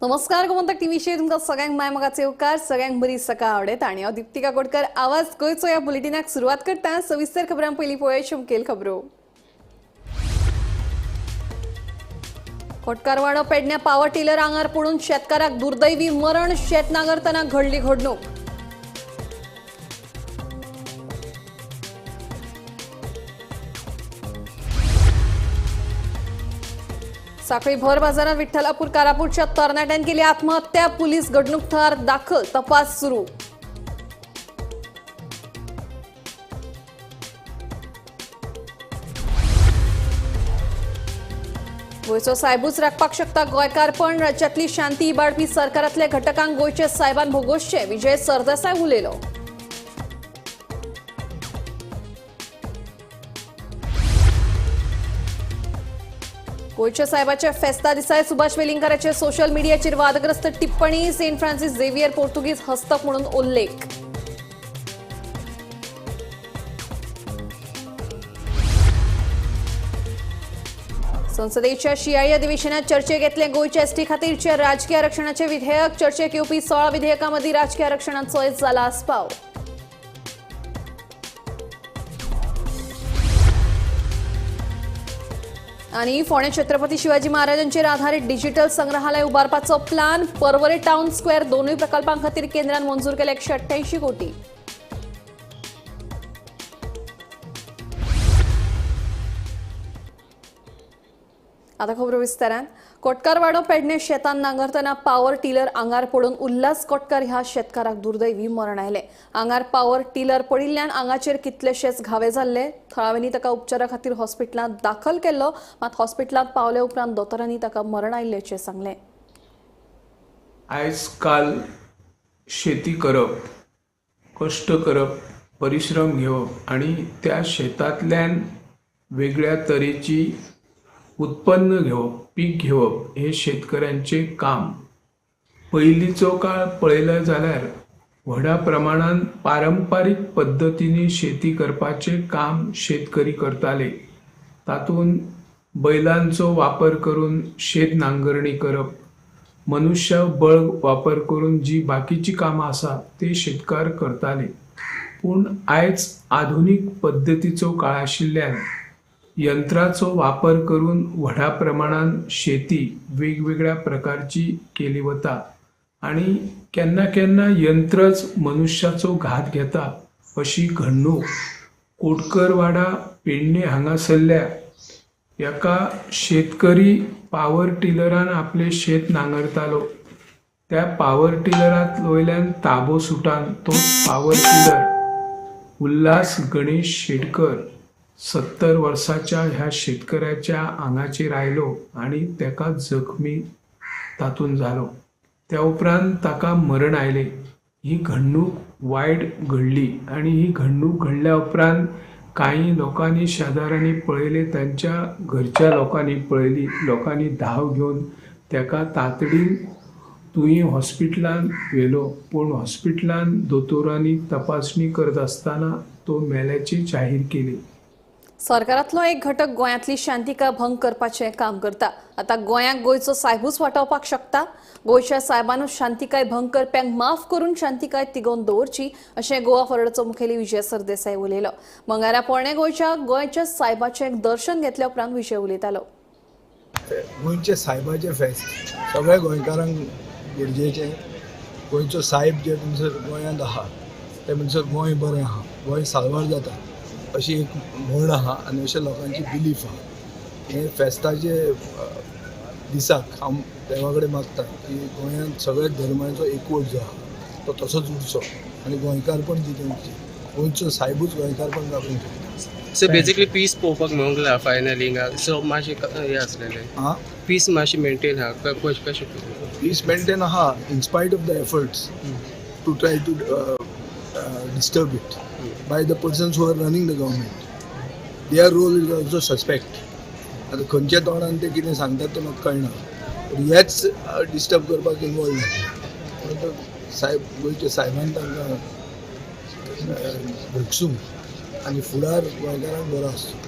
नमस्कार, गोमंतक टीव्हीचेर तुमकां सगळ्यांक माय मोगाचे येवकार. सगळ्यांक बरी सकाळ आवडेत आनी हांव दीप्ती काकोडकर आवाज गोंयचो ह्या बुलेटिनाक सुरवात करता. सविस्तर खबरां पयलीं पळोवया मुखेल खबरो. कोटकारवाडो पेडण्या पावर टिलर आंगार पडून शेतकाराक दुर्दैवी मरण. शेत नांगरतना घडली घडणूक. साखळी भर बाजारात विठ्ठलापूर कारापूरच्या तरणाट्यान केली आत्महत्या. पोलीस घडणूक थळार दाखल, तपास सुरू. गोंयचो सायबूच राखपाक शकता गोंयकारपण. राज्यातली शांती इबाडपी सरकारांतल्या घटकांक गोंयच्या सायबान भोगोसचे, विजय सरदेसाय उलयलो. गोंयच्या साहेबाच्या फेस्ता दिसाय सुभाष वेलिंगकाराचे सोशल मीडियाचेर वादग्रस्त टिप्पणी. सेंट फ्रान्सिस झेवियर पोर्तुगीज हस्तक म्हणून उल्लेख. संसदेच्या शियाळी अधिवेशनात चर्चेक येतले गोंयच्या एसटी खातीरचे राजकीय आरक्षणाचे विधेयक. चर्चेक येवपी 16 विधेयकां मदीं राजकीय आरक्षणाचोय जाला आस्पाव. आनी फोंडें छत्रपती शिवाजी महाराजांचेर आधारीत डिजिटल संग्रहालय उबारपाचो प्लान. पर्वरे टाउन स्क्वेअर दोनूय प्रकल्पां खातीर केंद्रान मंजूर केले 188 कोटी. आता खबरो विस्तारान. कोटकारवाडो पेडणे शेतान नांगरतना पावर टिलर आंगार पडून उल्हास कोटकार ह्या शेतकाराक दुर्दैवी मरण आयलें. आंगार पावर टिलर पडिल्ल्यान आंगाचेर कितलेशेच घावे जाल्ले. थळाव्यांनी ताका उपचारा खातीर हॉस्पिटलांत दाखल केल्लो, मात हॉस्पिटलांत पावले उपरांत दोतोरांनी ताका मरण आयिल्ल्याचें सांगलें. आयज काल शेती करप, कश्ट करप, परिश्रम घेवप आनी त्या शेतांतल्यान वेगळ्या तरेची उत्पन्न घेवप, पीक घेवप हे शेतकऱ्यांचे काम. पयलींचो काळ पळयलो जाल्यार व्हडा प्रमाणान पारंपारीक पद्दतींनी शेती करपाचें काम शेतकरी करताले. तातूंत बैलांचो वापर करून शेत नांगरणी करप, मनुष्य बळ वापर करून जी बाकीची कामां आसा ते शेतकार करताले. पूण आयज आधुनीक पद्दतीचो काळ आशिल्ल्यान यंत्राचो वापर करून व्हडा प्रमाणान शेती वेगवेगळ्या प्रकारची केली वता आनी केन्ना केन्ना यंत्रच मनुष्याचो घात घेता अशी घडणूक कोटकरवाडा पेडणे हांगासरल्या एका शेतकरी पावर टिलरान आपले शेत नांगरतालो. त्या पावर टिलरात वयल्यान ताबो सुटान तो पावर टिलर उल्हास गणेश शेटकर 70 वर्साच्या ह्या शेतकऱ्याच्या आंगाचेर आयलो आनी ताका जखमी तातूंत जालो. त्या उपरांत ताका मरण आयलें. ही घडणूक वायट घडली आनी ही घडणूक घडल्या उपरांत कांय लोकांनी शेजाऱ्यांनी पळयलें, तांच्या घरच्या लोकांनी पळयली, लोकांनी धांव घेवन ताका तातडीन तुयें हॉस्पिटलान व्हेलो. पूण हॉस्पिटलान दोतोरांनी तपासणी करत आसतना तो मेल्याची जाहीर केली. सरकारांतलो एक घटक गोंयांतली शांतिका भंग करपाचें काम करता. आतां गोंयांक गोंयचो सायबूच वाटावपाक शकता. गोंयच्या सायबानूच शांतिकाय भंग करप्यांक माफ करून शांतिकाय तिगोवन दवरची अशें गोवा फॉरवर्डाचो मुखेली विजय सरदेसाय उलयलो. मंगळारा पोरणे गोंयच्या सायबाचें दर्शन घेतल्या उपरांत विजय उलयतालो. गोंयच्या सायबाचें फेस्त सगळ्या गोंयकारांक गरजेचें. गोंयचो सायब जे म्हणसर गोंयांत आहा ते म्हणसर गोंय बरें आहा, गोंय साल्वार जाता अशी एक म्हण आहा आनी अशें लोकांची बिलीफ आहा. हे फेस्ताचे दिसाक हांव देवा कडेन मागता की गोंयांत सगळ्या धर्मांचो एकवट जो आहा तो तसोच उरचो आनी गोंयकारपण जितें उरचें. गोंयचो सायबूच गोंयकारपण राखूंक शकता. सो बेसिकली पीस पळोवपाक मेळूंक ना फायनली हिंगा. सो मातशें हें आसलेलें पीस मातशें मेंटेन आहा, कशें पीस मेंटेन आहा in spite of the efforts to try to disturb it by the persons who are running the government. Their role is also suspect. आतां खंयच्या तोंडान ते कितें सांगतात तें म्हाका कळना, पूण हेच डिस्टर्ब करपाक इनवॉल्व जाता. पूण सायब गोंयच्या सायबान तांकां भोगसूंक आनी फुडार गोंयकारांक बरो आसचो.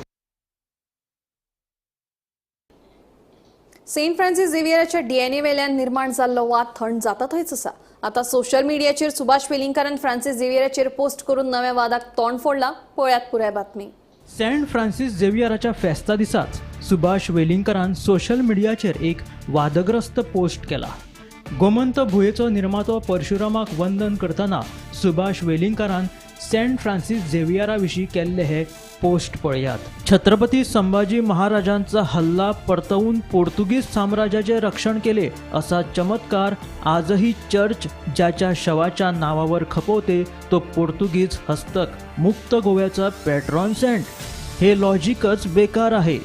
सेंट फ्रांसिस झेवियराच्या डीएनए वेल्यान निर्माण जाल्लो वाद थंड जाता थंयच आसा. आतां सोशल मिडियाचेर सुभाष वेलिंगकारान फ्रांसिस झेवियराचेर पोस्ट करून नव्या वादाक तोंड फोडला. पळयात पुराय बातमी. सेंट फ्रांसिस झेवियराच्या फेस्ता दिसाच सुभाष वेलिंगकारान सोशल मिडियाचेर एक वादग्रस्त पोस्ट केला. गोमंत भुंयेचो निर्मातो परशुरामाक वंदन करतना सुभाष वेलिंगकारान सेंट फ्रांसिस झेवियरा विशीं केल्ले हे पोस्ट पळयात. छत्रपती संभाजी महाराजांचा हल्ला परतवून पोर्तुगीज साम्राज्याचे रक्षण केले असा चमत्कार आजही चर्च ज्याच्या शवाच्या नावावर खपवते तो पोर्तुगीज हस्तक मुक्त गोव्याचा पॅट्रॉन सेंट. हे लॉजिकच बेकार आहे.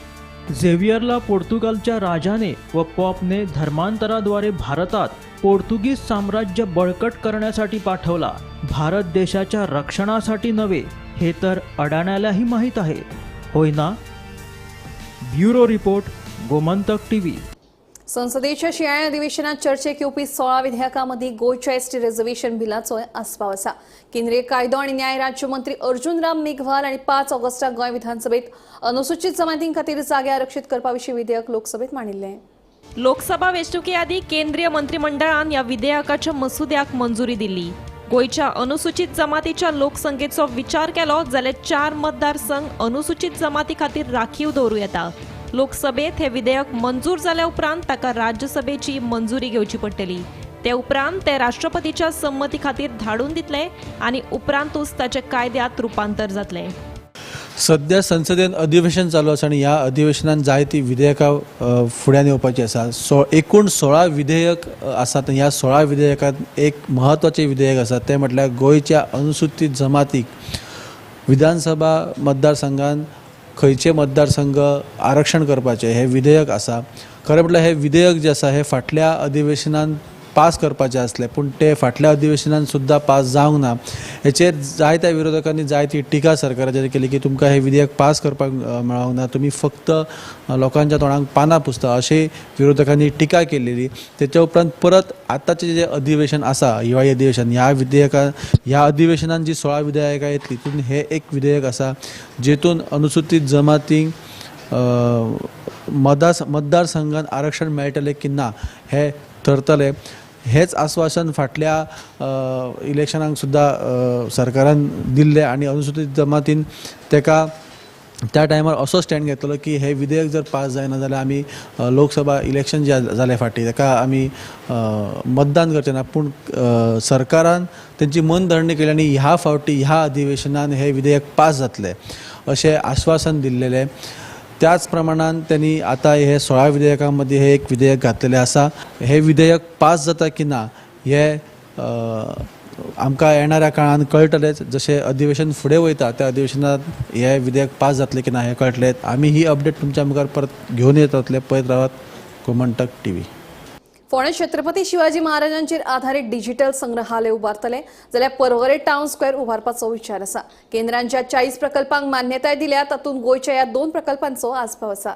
झेवियरला पोर्तुगालच्या राजाने व पॉपने धर्मांतराद्वारे भारतात पोर्तुगीज साम्राज्य बळकट करण्यासाठी पाठवला, भारत देशाच्या रक्षणासाठी नव्हे, हे तर अडाण्यालाही माहीत आहे, होय ना? Bureau report, Gomantak TV. संसदेच्या शिंयाळ्या अधिवेशनात चर्चेक येवपी 16 विधेयकां गोंयच्या एसटी रिझर्वेशन बिलाचोय आस्पाव आसा. केंद्रीय कायदो आनी न्याय राज्यमंत्री अर्जुन राम मेघवाल आनी 5 ऑगस्टाक गोंय विधानसभेत अनुसूचित जमातीं खातीर जागे आरक्षीत करपा विशीं विधेयक लोकसभेत मांडिल्लें. लोकसभा वेंचणुके आदीं केंद्रीय मंत्रिमंडळान ह्या विधेयकाच्या मसुद्याक मंजुरी दिल्ली. गोंयच्या अनुसूचित जमातीच्या लोकसंख्येचो विचार केलो जाल्यार 4 मतदारसंघ अनुसूचित जमाती खातीर राखीव दवरूं येता. लोकसभेत हे विधेयक मंजूर जाल्या उपरांत ताका राज्यसभेची मंजुरी घेवची पडटली. ते उपरांत ते राष्ट्रपतीच्या संमती खातीर धाडून दितले आनी उपरांतूच ताचे कायद्यांत रुपांतर जातलें. सध्या संसदेन अधिवेशन चालू आसा आनी ह्या अधिवेशनान जायती विधेयकां फुड्यान येवपाची आसा. एकूण 16 विधेयक आसात. ह्या 16 विधेयकांत एक म्हत्वाचें विधेयक आसा तें म्हटल्यार गोंयच्या अनुसूचित जमातीक विधानसभा मतदारसंघान खंयचे मतदारसंघ आरक्षण करपाचें हें विधेयक आसा. खरें म्हटल्यार हें विधेयक जें आसा हें फाटल्या अधिवेशनान पास करपाचें आसलें, पूण तें फाटल्या अधिवेशनान सुद्दां पास जावंक ना. हेचेर जायत्या विरोधकांनी जायती टिका सरकाराचेर केली की तुमकां हें विधेयक पास करपाक मेळोंक ना, तुमी फक्त लोकांच्या तोंडाक पानां पुसता अशें विरोधकांनी टिका केलेली. तेच्या उपरांत परत आतांचें जें अधिवेशन आसा हिवाळी अधिवेशन, ह्या विधेयका ह्या अधिवेशनान जी 16 विधेयकां येतली तितून हें एक विधेयक आसा जेतून अनुसूचित जमातींक मतदारसंघान आरक्षण मेळटलें की ना हें थरतलें. हेच आश्वासन फाटल्या इलेक्शनाक सुद्दां सरकारान दिल्लें आनी अनुसूचित जमातीन तेका त्या टायमार असो स्टँड घेतलो की हें विधेयक जर पास जायना जाल्यार आमी लोकसभा इलेक्शन जे जालें फाटीं ताका आमी मतदान करचें ना. पूण सरकारान तेंची मनधरणी केली आनी ह्या फावटी ह्या अधिवेशनान हें विधेयक पास जातलें अशें आश्वासन दिल्लेलें. त्याच प्रमाणान त्यांनी आता हे 16 विधेयकां मदीं हे एक विधेयक घातलेलें आसा. हे विधेयक पास जाता की ना हे आमकां येणाऱ्या काळान कळटलेंच. जशें अधिवेशन फुडें वयता त्या अधिवेशनांत हे विधेयक पास जातलें की ना हें कळटलें. आमी ही अपडेट तुमच्या मुखार परत घेवन येतले. पळयत रावात गोमंतक टीव्ही. फोंडें छत्रपती शिवाजी महाराजांचेर आधारीत डिजिटल संग्रहालय उबारतले जाल्यार पर्वरे टावन स्क्वेअर उबारपाचो विचार आसा. केंद्रान ज्या 40 प्रकल्पांक मान्यताय दिल्या तातूंत गोंयच्या ह्या 2 प्रकल्पांचो आस्पाव आसा.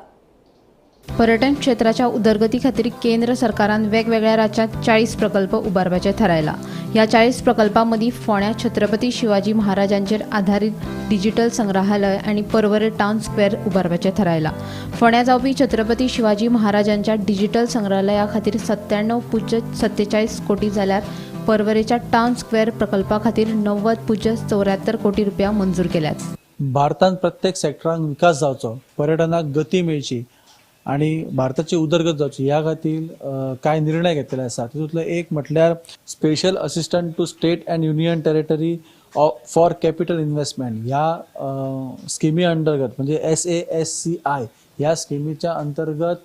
पर्यटन क्षेत्राच्या उदरगती खातीर केंद्र सरकारान वेगवेगळ्या राज्यांत 40 प्रकल्प उबारपाचे थारायला. ह्या 40 प्रकल्पां मदीं फोंड्या छत्रपती शिवाजी महाराजांचेर आधारीत डिजिटल संग्रहालय आनी पर्वरे टावन स्क्वेअर उबारपाचे थारायला. फोंड्या जावपी छत्रपती शिवाजी महाराजांच्या डिजिटल संग्रहालया खातीर 97.47 कोटी जाल्यार पर्वरेच्या टावन स्क्वेअर प्रकल्पा खातीर 90.74 कोटी रुपया मंजूर केल्यात. भारतांत प्रत्येक सेक्टरांक विकास जावचो, पर्यटनाक गती मेळची आनी भारताची उदरगत जावची ह्या खातीर कांय निर्णय घेतलेले आसा. तितूंतलो एक म्हटल्यार special assistant to state and union territory for capital investment ह्या स्किमी अंतर्गत म्हणजे SASCI ह्या स्किमीच्या अंतर्गत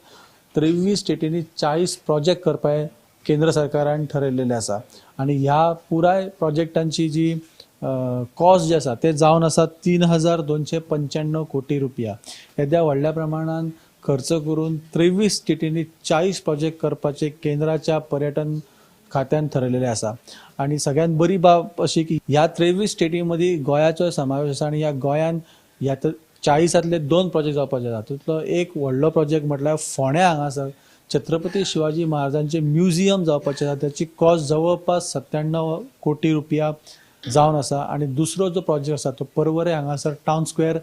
23 स्टेटींनी 40 प्रोजेक्ट करपाक केंद्र सरकारान ठरयलेलें आसा. आनी ह्या पुराय प्रोजेक्टांची जी कॉस्ट जे आसा ते जावन आसा 3295 कोटी रुपया. येद्या व्हडल्या प्रमाणान खर्च करून 23 स्टेटींनी 40 प्रोजेक्ट करपाचे केंद्राच्या पर्यटन खात्यान ठरयलेलें आसा. आनी सगळ्यात बरी बाब अशी की ह्या 23 स्टेटी मदीं गोंयाचो समावेश आसा आनी ह्या गोंयान ह्या 40 2 प्रोजेक्ट जावपाचे आसा. तितूंतलो एक व्हडलो प्रोजेक्ट म्हटल्यार फोंड्या हांगासर छत्रपती शिवाजी महाराजांचे म्युझियम जावपाचें आसा. त्याची कॉस्ट जवळपास 97 कोटी रुपया जावन आसा. आनी दुसरो जो प्रोजेक्ट आसा तो पर्वरे हांगासर टावन स्क्वेअर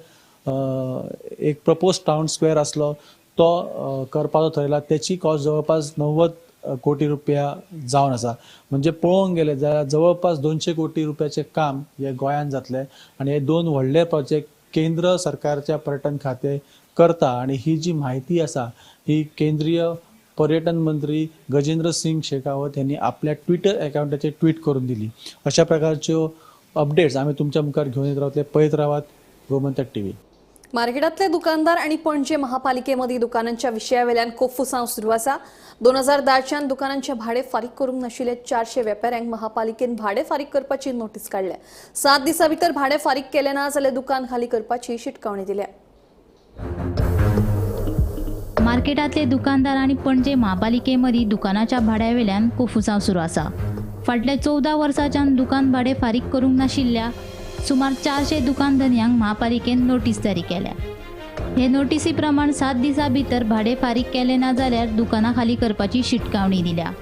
एक प्रपोज टावन स्क्वेअर आसलो तो करपाचो थरयला. त्याची कॉस्ट जवळपास 90 कोटी रुपया जावन आसा. म्हणजे पळोवंक गेले जाल्यार जवळपास 200 कोटी रुपयाचें काम हे गोंयांत जातलें आनी हे दोन व्हडले प्रोजेक्ट केंद्र सरकारच्या पर्यटन खातें करता. आनी ही जी म्हायती आसा ही केंद्रीय पर्यटन मंत्री गजेंद्र सिंग शेखावत यांनी आपल्या ट्विटर अकाउंटाचेर ट्वीट करून दिली. अशा प्रकारच्यो अपडेट्स आमी तुमच्या मुखार घेवन येत रावतले. पळयत रावात गोमंतक टीव्ही. मार्केटातले दुकानदार आणि पणजे महापालिकेमध्ये दुकानांच्या विषयावेल्यान कोफुसांव सुरू आसा. 2010च्यान दुकानांचे भाडे फारीक करूंक नाशिल्ले 400 वेपाऱ्यांक महापालिकेन भाडे फारीक करपाची नोटीस काडल्या. 7 दिसां भितर भाडे फारीक केले ना जाल्यार दुकान खाली करपाची शिटकावणी दिल्या. मार्केटातले दुकानदार आनी पणजे महापालिकेमदी दुकानाच्या भाड्यावेल्यान कोफुसांव सुरू आसा. फाटल्या 14 वर्सांच्यान दुकान भाडे फारीक करूंक नाशिल्ल्या सुमार 400 दुकान धनयांक महापालिकेन नोटीस जारी केल्या. हे नोटीसी प्रमाण 7 दिसां भितर भाडे फारीक केले ना जाल्यार दुकानां खाली करपाची शिटकावणी दिल्या.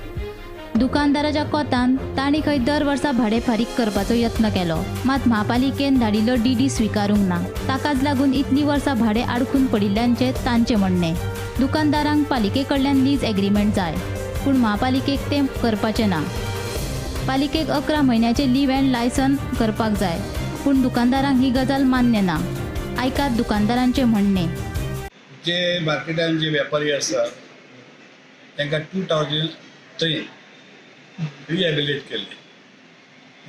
दुकानदाराच्या कोतान तांणी खंय दर वर्सा भाडे फारीक करपाचो यत्न केलो, मात महापालिकेन धाडिल्लो डीडी स्विकारूंक ना. ताकाच लागून इतलीं वर्सां भाडे आडखून पडिल्ल्याचें तांचें म्हणणें. दुकानदारांक पालिके कडल्यान लीज एग्रीमेंट जाय, पूण महापालिकेक तें करपाचें ना. पालिकेक 11 म्हयन्याचें लीव अँड लायसन करपाक जाय, पूण दुकानदारांक ही गजाल मान्य ना. आयकात दुकानदारांचें म्हणणें. जे मार्केटान जे व्यापारी आसा तांकां 2003 रिहेबिलिट केल्ले.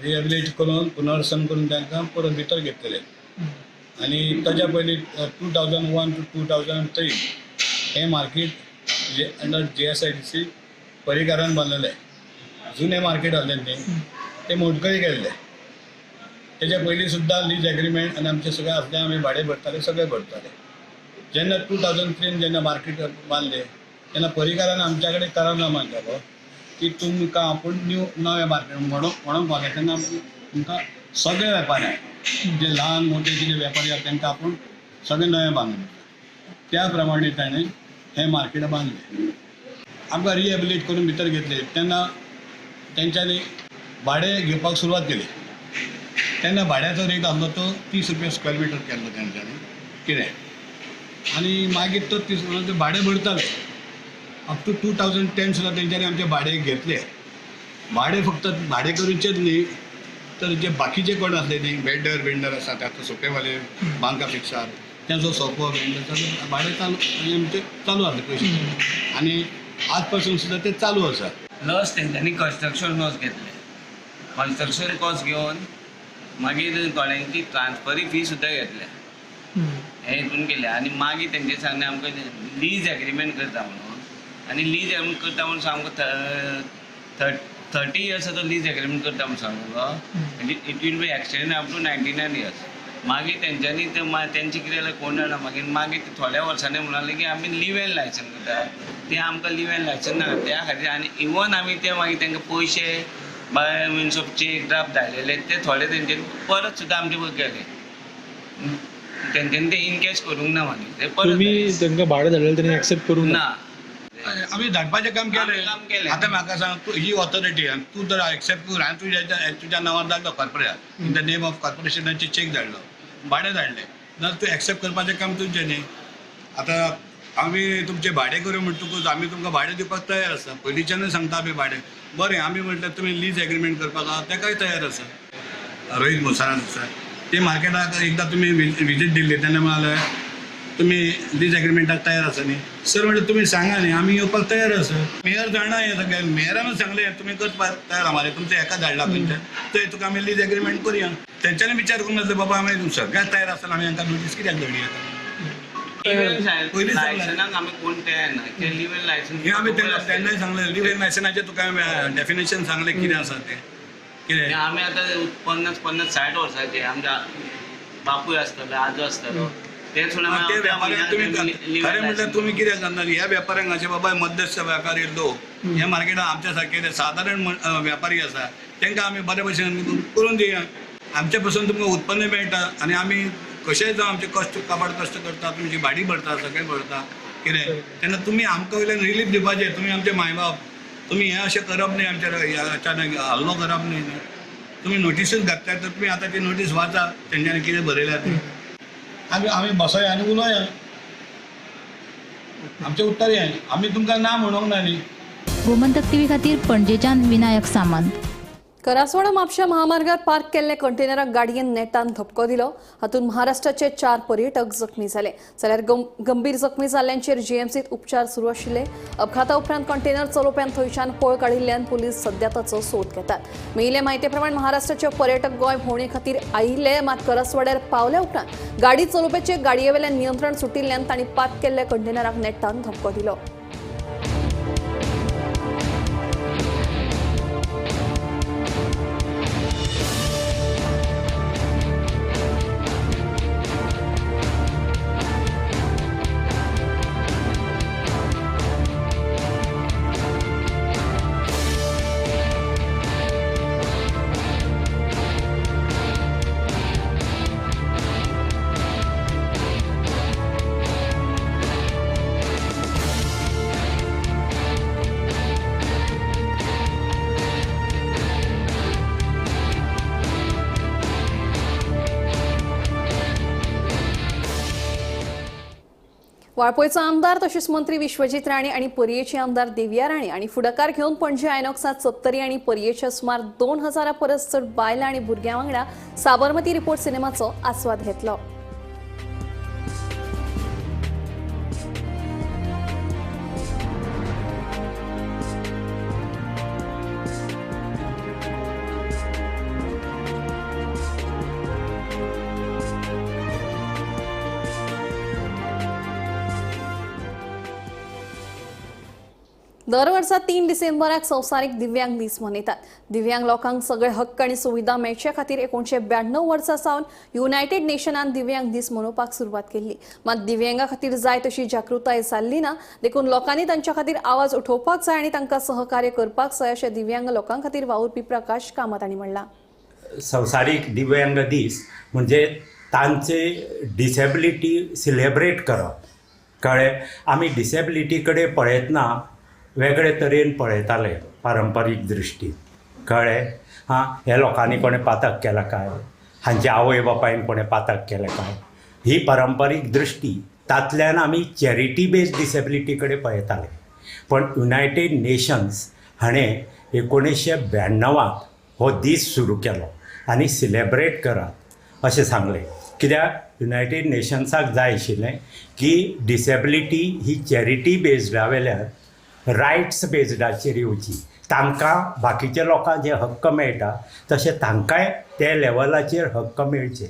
रिहेबिलिट करून पुनर्वसन करून तांकां परत भितर घेतलेले. आनी ताच्या पयलीं 2001 टू 2003 हें मार्केट अंडर GSIDC परिकारान बांदलेलें. जुनें मार्केट आसलें तें मोडकळी केल्लें. तेच्या पयलीं सुद्दां लीज एग्रीमेंट आनी आमचें सगळें आसलें, आमी भाडें भरताले, सगळें भरताले. जेन्ना 2003 जेन्ना मार्केट बांदलें तेन्ना परिकारान आमच्या कडेन करारनामा केलो की तुमकां आपूण न्यू नवें मार्केट म्हणून पावलें तेन्ना तुमकां सगळे वेपाऱ्यांक जे ल्हान मोठे कितें वेपारी आसा तांकां आपूण सगळें नवें बांदून दिता. त्या प्रमाणे ताणें हें मार्केट बांदलें. आमकां रिहेबिलिट करून भितर घेतले तेन्ना तेंच्यांनी भाडें घेवपाक सुरवात केली. तेन्ना भाड्याचो रेट आसलो तो 30 रुपया स्क्वेअर मिटर केल्लो तेंच्यांनी कितें, आनी मागीर तो 30 रुपया भाडें भरताले. अप टू 2010 सुद्दां तेंच्यांनी आमचे भाडें घेतले. भाडें फक्त भाडें करूचेच न्ही तर जे बाकीचे कोण आसले न्ही वेंडर वेंडर आसा ते आतां सोपेवाले बांका फिक्सार तेंचो सोपो वेंडर भाडें चालू आमचें चालू आसलें पयशे, आनी आज पासून सुद्दां तें चालू आसा. लॉस तेंच्यांनी कन्स्ट्रक्शन कॉस्ट घेतले. कन्स्ट्रक्शन कॉस्ट घेवन मागीर थोड्यांची ट्रान्सफरी फी सुद्दां घेतल्या. हें हितून केलें आनी मागीर तेंचे सांगलें आमकां लीज एग्रीमेंट करता म्हणून, आनी लीज एग्रीमेंट करता म्हणून आमकां 30 इयर्साचो लीज एग्रीमेंट करता म्हणून सांगलो. It will be extend up to 99 years. मागीर तेंच्यांनी ते तेंचें कितें जालें कोण जाणा. मागीर मागीर थोड्या वर्सांनी म्हणाले की आमी लीव एंड लायसन करता, तें आमकां लीव एंड लायसन ना त्या खातीर. आनी इवन आमी ते मागीर तांकां पयशे by means of cheque draft धाडलेले ते थोडे तेंच्यांनी परत सुद्दां आमचे पळय गेले. तेंच्यांनी ते इनकॅश करूंक ना. मागीर ते परत तांकां भाडें धाडलेलें तेणी एक्सेप्ट करूंक ना. आमी धाडपाचें काम केलें. आतां म्हाका सांग, तूं ही ऑथॉरिटी तूं जर एक्सेप्ट करून हांवें तुज्या तुज्या नांवार धाडलो corporation, in the name of कॉर्पोरेशनाचे check धाडलो, भाडें धाडलें, जाल्यार तूं एक्सेप्ट करपाचें काम तुजें न्ही. आतां आमी तुमचें भाडें करूं म्हणटकूच आमी तुमकां भाडें दिवपाक तयार आसा. पयलींच्यानूय सांगता आमी भाडें बरें, आमी म्हटल्यार तुमी लीज एग्रीमेंट करपाक आहा तेकाय तयार आसा. रोहीत मोसारान आसा ते मार्केटाक एकदां तुमी विजीट दिल्ली तेन्ना म्हणाले तुमी लीज एग्रीमेंटाक तयार आसा न्ही सर, म्हणल्यार तुमी सांगा न्ही आमी येवपाक तयार आसा. मेयर जाणा हें सगळें, मेयरानूच सांगलें तुमी करपाक तयार आहा मरे, तुमचें हेका धाडला खंयच्या थंय तुका आमी लीज एग्रीमेंट करुया. तेंच्यांनी विचार करूंक नासलें बाबा आमी सगळ्याक तयार आसतना आमी हांकां नोटीस कित्याक धाडया. हें आमी तेन्नाय सांगलें लीव एंड लायसनाचें तुका डेफिनेशन सांगलें कितें आसा तें कितें. आमी आतां 50 50 60 वर्सांचे आमच्या बापूय आसतलो आजो आसतलो ते व्यापाऱ्यांक तुमी खरें म्हटल्यार तुमी कितें सांगता ह्या व्यापाऱ्यांक अशें बाबा मध्यस्थ व्यापारी लोक ह्या मार्केटात आमच्या सारके सादारण व्यापारी आसा तांकां आमी बरे भशेन करून दिया. आमचे पासून तुमकां उत्पन्न मेळटा आनी आमी कशेंय जावं आमचे कश्ट काबाड कश्ट करता, तुमची भाडी भरता, सगळें भरता कितें, तेन्ना तुमी आमकां वयल्यान रिलीफ दिवपाचें. तुमी आमचे मायबाप, तुमी हें अशें करप न्ही, आमच्या अचानक हल्लो करप न्ही. तुमी नोटीसूच घातल्या तर तुमी आतां ती नोटीस वाचा तेंच्यांनी कितें बरयल्या ती. आमी आमी बसोया आनी उलोया. आमचें उत्तर हें, आमी तुमकां ना म्हणूंक ना न्ही. गोमंतक टीव्ही खातीर पणजेच्यान विनायक सामंत. करासवाडा म्हापशा महामार्गार पार्क केल्ल्या कंटेनराक गाडयेन नेटान धपको दिलो. हातूंत महाराष्ट्राचे 4 पर्यटक जखमी जाले. जाल्यार गंभीर जखमी जाल्ल्यांचेर जीएमसीत उपचार सुरू आशिल्ले. अपघाता उपरांत कंटेनर चलोवप्यान थंयच्यान पळ काडिल्ल्यान पुलीस सध्या ताचो सोद घेतात. मेळिल्ले म्हायती प्रमाण महाराष्ट्राचे पर्यटक गोंय भोंवणे खातीर आयिल्ले, मात करासवाड्यार पावल्या उपरांत गाडी चलोवप्याचे गाडयेवेल्यान नियंत्रण सुटिल्ल्यान तांणी पार्क केल्ल्या कंटेनराक नेटान धपको दिलो. वाळपयचो आमदार तशेंच मंत्री विश्वजीत राणे आनी पर्येचे आमदार देविया राणे आनी फुडाकार घेवन पणजे आयनॉक्सांत सत्तरी आनी पर्येच्या सुमार 2000 परस चड बायलां आनी भुरग्यां वांगडा साबरमती रिपोर्ट सिनेमाचो आस्वाद घेतलो. दर वर्सा 3 डिसेंबराक संवसारीक दिव्यांग दीस मनयतात. दिव्यांग लोकांक सगळे हक्क आनी सुविधा मेळचे खातीर 1992 वर्सा सावन युनायटेड नेशनान दिव्यांग दीस मनोवपाक सुरवात केल्ली. मात दिव्यांगा खातीर जाय तशी जागृताय जाल्ली ना, देखून लोकांनी तांच्या खातीर आवाज उठोवपाक जाय आनी तांकां सहकार्य करपाक जाय अशें दिव्यांग लोकां खातीर वावुरपी प्रकाश कामत हांणी म्हणलां. संवसारीक दिव्यांग दीस म्हणजे तांचे डिसेबिलिटी सेलिब्रेट करप. कळ्ळें, आमी डिसेबिलिटी कडेन पळयतना वेगळे तरेन पळयताले पारंपारीक दृश्टीन. कळ्ळें, हां, ह्या लोकांनी कोणें पातक केलां काय, हांच्या आवय बापायन कोणें पातक केलें काय, ही पारंपारीक दृश्टी. तांतल्यान आमी चॅरिटी बेज्ड डिसेबिलिटी कडेन पळयताले. पण युनायटेड नेशन्स हाणें 1992 हो दीस सुरू केलो आनी सिलेब्रेट करात अशें सांगलें. कित्याक युनायटेड नेशन्साक जाय आशिल्लें की डिसेबिलिटी ही चॅरिटी बेज्डा वेल्यान रायट्स बेज्डाचेर येवची. तांकां बाकीच्या लोकांक जे हक्क मेळटा तशें तांकांय ते लेवलाचेर हक्क मेळचे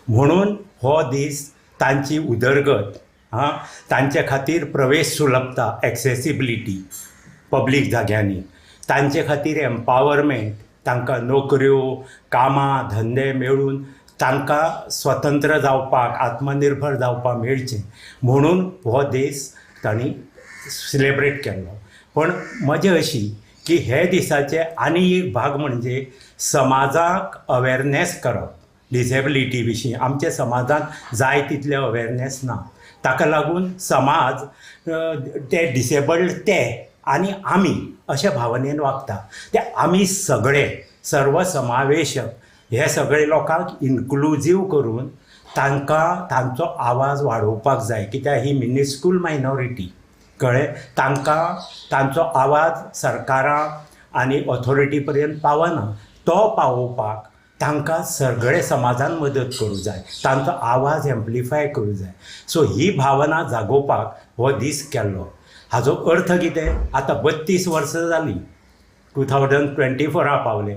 म्हणून हो दीस तांची उदरगत, हां, तांचे खातीर प्रवेश सुलभता, एक्सेसिबिलिटी पब्लीक जाग्यांनी, तांचे खातीर एम्पावरमेंट, तांकां नोकऱ्यो, कामां, धंदे मेळून तांकां स्वतंत्र जावपाक, आत्मनिर्भर जावपाक मेळचें म्हणून हो दीस तांणी सिलेब्रेट केल्लो. पण मजा अशी की हे दिसाचे आनी एक भाग म्हणजे समाजाक अवेरनेस करप डिसेबिलिटी विशीं. आमच्या समाजांत जाय तितले अवेरनेस ना, ताका लागून समाज ते डिसेबल्ड ते आनी आमी अशा भावनेन वागता. ते आमी सगळे सर्वसमावेशक हे सगळे लोकांक इन्क्लुजीव करून तांकां तांचो आवाज वाडोवपाक जाय. कित्याक ही मिनिस्कूल मायनॉरिटी, कळ्ळें, तांकां तांचो आवाज सरकारां आनी ऑथॉरिटी पर्यंत पावना. तो पावोवपाक तांकां सगळे समाजान मदत करूं जाय, तांचो आवाज एम्प्लिफाय करूं जाय. सो ही भावना जागोवपाक हो दीस केल्लो. हाजो अर्थ कितें, आतां 32 वर्सां जालीं, 2024 पावले,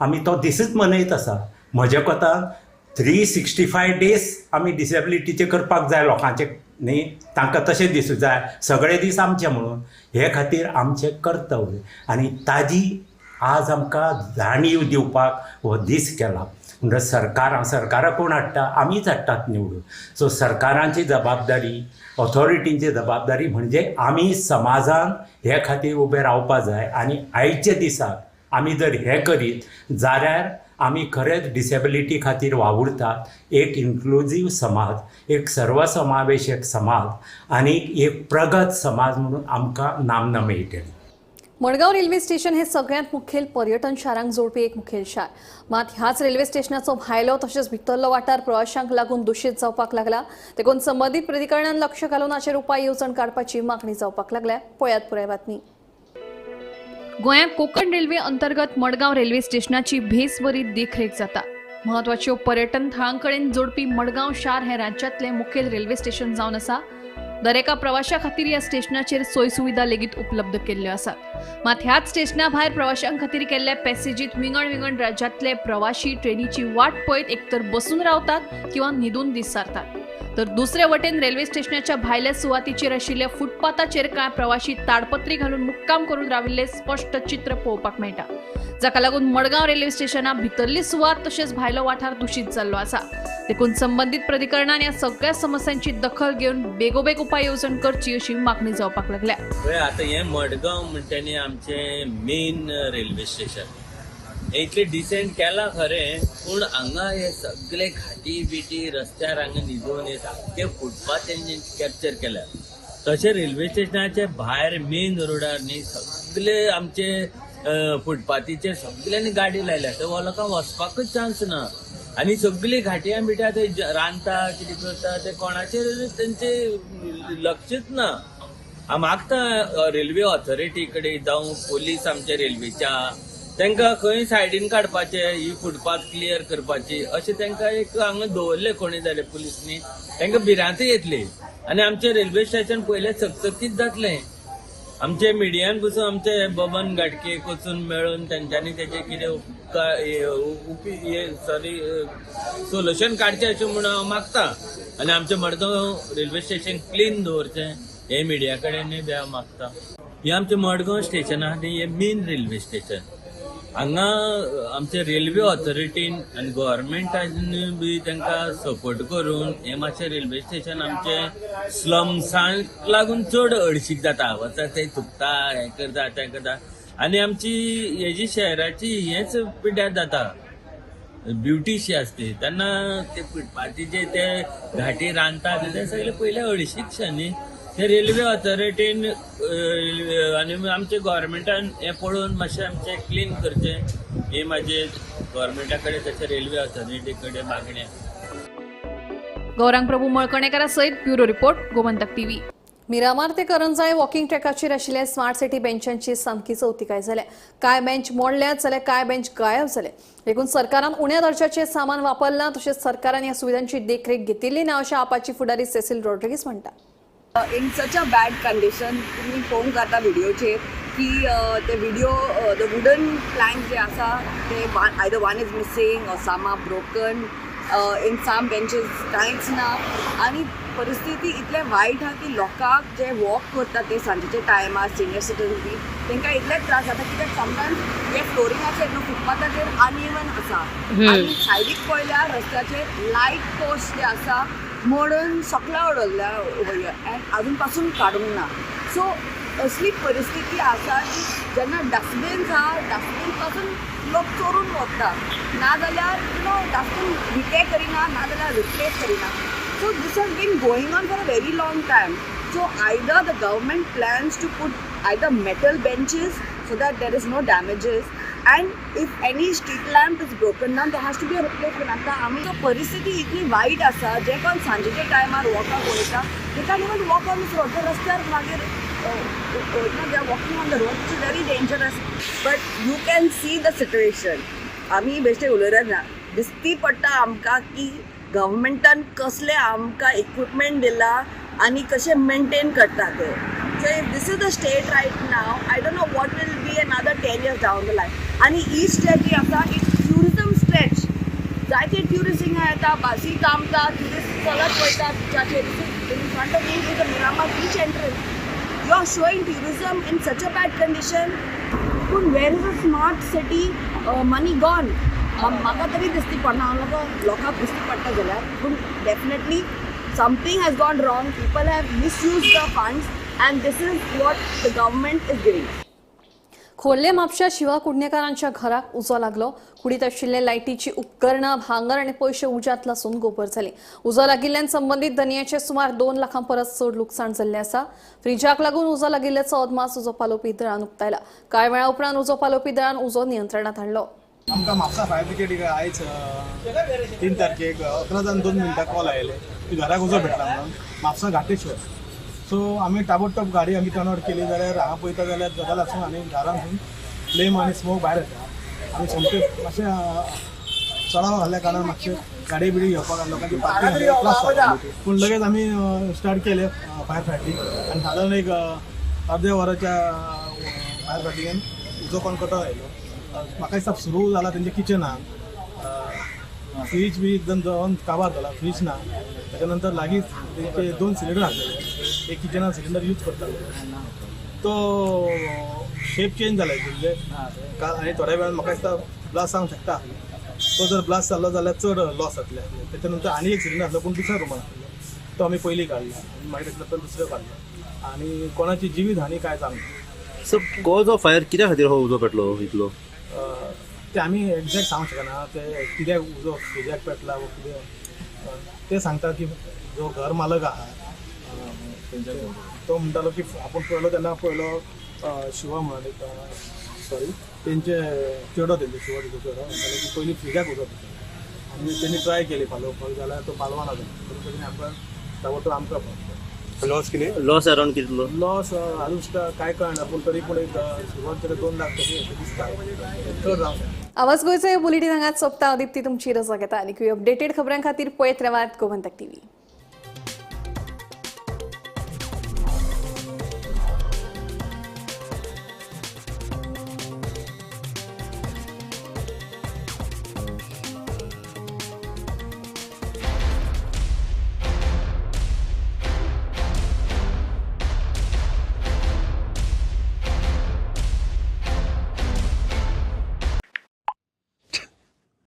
आमी तो दिसूच मनयत आसा. म्हज्या कोतान 365 डेज आमी डिसेबिलिटीचे करपाक जाय लोकांचे, न्ही, तांकां तशें दिसूं जाय सगळे दीस आमचे म्हणून. हे खातीर आमचें कर्तव्य आनी ताजी आज आमकां जाणीव दिवपाक हो दीस केला. म्हणटच सरकारां कोण हाडटा, आमीच हाडटात निवडून. सो सरकारांची जबाबदारी, ऑथॉरिटींची जबाबदारी म्हणजे आमी समाजान हे खातीर उबे रावपा जाय. आनी आयच्या दिसाक आमी जर हें करीत जाल्यार आमी खरेंच डिसेबिलिटी खातीर वावुरतात. एक इन्क्लुजीव समाज, एक सर्वसमावेशक समाज आनी एक प्रगत समाज म्हणून आमकां नामना मेळटली. मडगांव रेल्वे स्टेशन हे सगळ्यांत मुखेल पर्यटन शारांक जोडपी एक मुखेल शार. मात ह्याच रेल्वे स्टेशनाचो भायलो तशेंच भितरलो वाठार प्रवाशांक लागून दुशीत जावपाक लागला. देखून संबंदीत प्राधिकरणान लक्ष घालून हाचेर उपाय येवजण काडपाची मागणी जावपाक लागल्या. पळयात पुराय बातमी. गोंयांत कोंकण रेल्वे अंतर्गत मडगांव रेल्वे स्टेशनाची भेस बरी देखरेख जाता. म्हत्वाच्यो पर्यटन थळां कडेन जोडपी मडगांव शार हें राज्यांतलें मुखेल रेल्वे स्टेशन जावन आसा. दरेका प्रवाशा खातीर ह्या स्टेशनाचेर सोय सुविधा लेगीत उपलब्ध केल्ल्यो आसात. मात ह्याच स्टेशना भायर प्रवाशां खातीर केल्ल्या पॅसेजीत विंगड विंगड राज्यांतले प्रवाशी ट्रेनीची वाट पळयत एकतर बसून रावतात किंवा न्हिदून दीस सारतात. तर दुसरे वटेन रेल्वे स्टेशनाच्या भायल्या सुवातीचेर आशिल्ल्या फुटपाथाचेर कांय प्रवाशी ताडपत्री घालून मुक्काम करून राविल्ले स्पश्ट चित्र पळोवपाक मेळटा, जाका लागून मडगांव रेल्वे स्टेशना भितरली सुवात तशेंच भायलो वाठार दुशीत जाल्लो आसा. देखून संबंदीत प्राधिकरणान ह्या सगळ्या समस्यांची दखल घेवन बेगोबेग उपाय येवजण करची अशी मागणी जावपाक लागल्या. आतां हें मडगांव म्हणटा न्ही आमचें मेन रेल्वे स्टेशन, हें इतलें डिसेंट केलां खरें, पूण हांगा हे सगळे घाटी बिटी रस्त्यार हांगा न्हिदून हे सामके फुटपाथ तेंचे कॅप्चर केल्या. तशें रेल्वे स्टेशनाचे भायर मेन रोडार न्ही सगळे आमचे फुटपाथीचेर सगळ्यांनी गाडी लायल्या, थंय लोकांक वचपाकूच चान्स ना. आनी सगळी घाटयां बिट्या थंय रांदता कितें करता ते कोणाचेर तेंचे लक्षच ना. हांव मागता रेल्वे ऑथॉरिटी कडेन जावं पोलीस आमच्या रेल्वेच्या तांकां खंय सायडीन काडपाचे, ही फुटपाथ क्लियर करपाची अशें तांकां एक हांगा दवरलें कोणी जाल्यार पुलिसांनी तांकां भिरांत येतली आनी आमचें रेल्वे स्टेशन पयलें चकचकीत जातलें. आमचे मिडियान पसून आमचे बबन घाटके वचून मेळून तेंच्यांनी तेजे कितें सॉरी सोल्युशन काडचें अशें म्हूण हांव मागता. आनी आमचें मडगांव रेल्वे स्टेशन क्लीन दवरचें हें मिडिया कडेन बी हांव मागता. हें आमचें मडगांव स्टेशन आहा तें हें मेन रेल्वे स्टेशन. हांगा आमचे रेल्वे ऑथॉरिटीन आनी गव्हर्मेंटान बी तांकां सपोर्ट करून हें मातशें रेल्वे स्टेशन आमचें स्लम्सांक लागून चड हळशीक जाता, वता ते थुकता, हें करता तें करता आनी आमची हेजी शहराची हेंच पिड्ड्यार जाता. ब्युटीशी आसती तेन्ना ते फुटपाथीचे ते घाटी रांदता ते सगळे पयले हळशीकशें न्ही, ते रेल्वे ऑथॉरिटीन आनी आमचे गव्हर्मेंटान हें पळोवन मातशें आमचें क्लीन करचें हे म्हाजे गव्हर्मेंटा कडेन तशें रेल्वे ऑथॉरिटी कडेन मागणें. गौरांग प्रभू मळकणेकरा सयत bureau report, Gomantak TV. Miramar ते करंजाळे वॉकिंग ट्रॅकाचेर आशिल्ल्या स्मार्ट सिटी बेंचांची सामकी चवतिकाय जाल्या. कांय बेंच मोडल्यात जाल्यार कांय बेंच गायब जाले. देखून सरकारान उण्या दर्जाचें सामान वापरलां तशेंच सरकारान ह्या सुविधांची देखरेख घेतिल्ली ना अशें आपाची फुडारी सेसील रॉड्रिगीस म्हणटा. In such a bad condition तुमी पळोवंक जाता व्हिडियोचेर की ते व्हिडिओ the wooden Planck जे आसा ते either one is missing or some are broken, in some benches कांयच ना. आनी परिस्थिती इतलें वायट आहा की लोकांक जे वॉक करता ते सांजेच्या टायमार सिनियर सिटीजन बी तांकां इतले त्रास जाता कित्याक समटायम्स हे फ्लोरिंगाचेर न्हू फुटपाथाचेर अनइवन आसा आनी सायडीक पळयल्यार रस्त्याचेर लायट पोस्ट जे आसा मोडून सकला उडयल्ल्या एंड अजून पासून काडूंक ना. सो असली परिस्थिती आसा की जेन्ना डस्टबीन्स आहा डस्टबीन पासून लोक चोरून वता, नाजाल्यार you know dustbin रिपेर करिना, नाजाल्यार रिप्लेस करिना. So this has been going on for a very long time. So either the government plans to put either metal benches so that there is no damages, and if any street lamp is broken down there has to be a replacement. आतां आमी परिस्थिती इतली वायट आसा जे कोण सांजेच्या टायमार वॉकाक वयता they can't even walk on this road. ते रस्त्यार मागीर they are walking on the road which is very dangerous. But you can see the situation. आमी बेश्टे उलयले ना, दिसती पडटा आमकां की गव्हर्मेंटान कसले आमकां इक्विपमेंट दिला आनी कशें मेंटेन करता ते. So if this is the state right now, I don't know what will be another 10 years down the line. आनी ही स्ट्रेच जी आसा it's tourism stretch. जायते ट्युरिस्ट हिंगा येता, बसी थांबता, ट्युरिस्ट चलत वयता बिचाचेर. In front of me is the Miramar beach entrance. You are showing tourism in such a bad condition. पूण where is a smart city money gone? म्हाका तरी दिसती पडना, लोकांक दिसती पडटा जाल्यार, पूण definitely something has gone wrong. People have misused the funds and this is what the government is giving. खोर्ले म्हापशा शिवा कुडणेकारांच्या घराक उजो लागलो. कुडीत आशिल्ले लायटीची उपकरणां, भांगर आनी पयशे उज्यांत लासून गोबर जाले. उजो लागिल्ल्यान संबंदीत धनयाचें सुमार 2 लाखां परस चड लुकसाण जाल्लें आसा. फ्रिजाक लागून उजो लागिल्ल्याचो अदमास उजो पालोवपी दळान उक्तायला. कांय वेळा उपरांत उजो पालोवपी दळान उजो नियंत्रणांत हाडलो. आमकां म्हापसा फायर ब्रिगेड आयज 3 तारखेक 11:02 कॉल आयले की घराक उजो पेटला म्हणून म्हापसा घाटेश्वर. सो आमी ताबडतोब गाडी आमी टर्न आउट केली जाल्यार हांगा पळयता जाल्यार जगालासून आनी घरांतसून फ्लेम आनी स्मोक भायर येता. आमी सोमते मातशें चडाव घाल्ल्या कारणान मातशें गाडी बिडी घेवपाक लोकांची पार्किंग त्रास जाता, पूण लगेच आमी स्टार्ट केले फायर फायटींग आनी सादारण एक अर्द्या वराच्या फायर फायटिंगान उजो कोण कटोन आयलो. म्हाका दिसता सुरू जाला तेंच्या किचनान, फ्रीज बी एकदम जळोन काबार जाला, फ्रीज ना. त्याच्या नंतर लागींच तेंचे 2 सिलिंडर आसलेले, एक किचनान सिलिंडर यूज करताले, तो शेप चेंज जाला म्हणजे आनी थोड्या वेळान म्हाका दिसता ब्लास्ट जावंक शकता. तो जर ब्लास्ट जालो जाल्यार चड लॉस जातले. त्याच्या नंतर आनी एक सिलिंडर आसलो पूण दुसऱ्या रुमान आसलो, तो आमी पयलीं काडलो आनी मागीर ताच्या नंतर दुसरो काडलो आनी कोणाची जिवीत हानी कांय जावंक ना. सो कॉज ऑफ फायर कित्या खातीर हो उजो पेटलो इतलो? ते आमी एग्जॅक्ट सांगूंक शकना, ते कित्याक उजो फ्रिजाक पेटला वो कितें ते सांगता की जो घर मालक आहा तो म्हणटालो की आपूण पळयलो तेन्ना पळयलो शिवा म्हणून एक सॉरी तेंचे चेडो, तेंचे शिवा तेंचो चेडो म्हणटालो की पयलीं फ्रिजाक उजो पेटलो आनी तेणी ट्राय केली पालोवपाक जाल्यार तो पालवाना जालो, तेणी आमकां ताबडतोब आमकां पावलो. लॉस कितें? लॉस अरावंड कितलो? लॉस अजून सुद्दां कांय कळना, पूण तरी पूण एक सुरवात 2 लाख तरी दिसता, चड जावंक शकता. आवाज गोंयचो हे बुलेटीन हांगाच सोंपता. दीप्ती तुमची रजा घेता आनी अपडेटेड खबरां खातीर पळयत रावात गोमंतक टीव्ही.